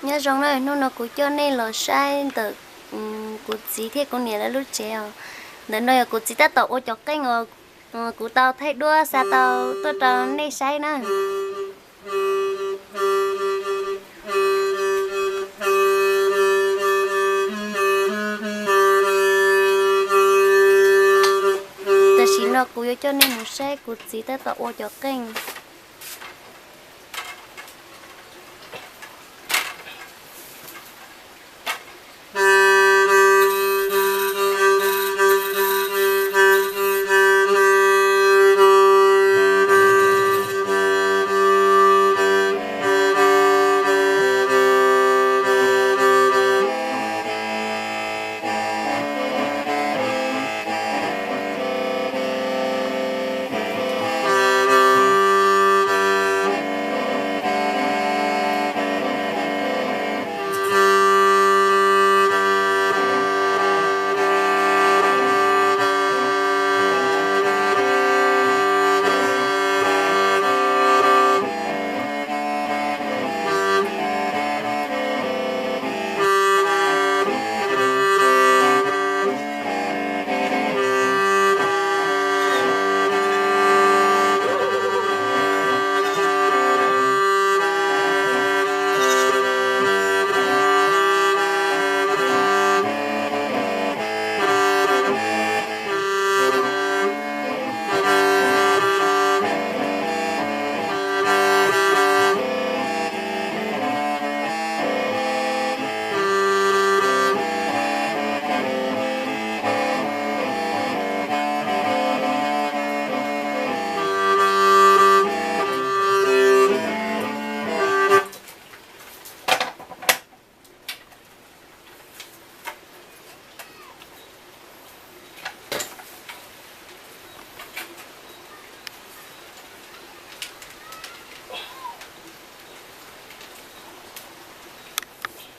Nyob zoo na, hnub no kuv coj nej los saib ntawm kuv txiv thiab kuv niam lawv lub tsev os. Ntawm no yog kuv txiv tab tom ua cov qeej uas kuv tau thaij duab xa tau tuaj rau nej saib na. Tam sim no kuv yuav coj nej mus saib kuv txiv tab tom ua cov qeej.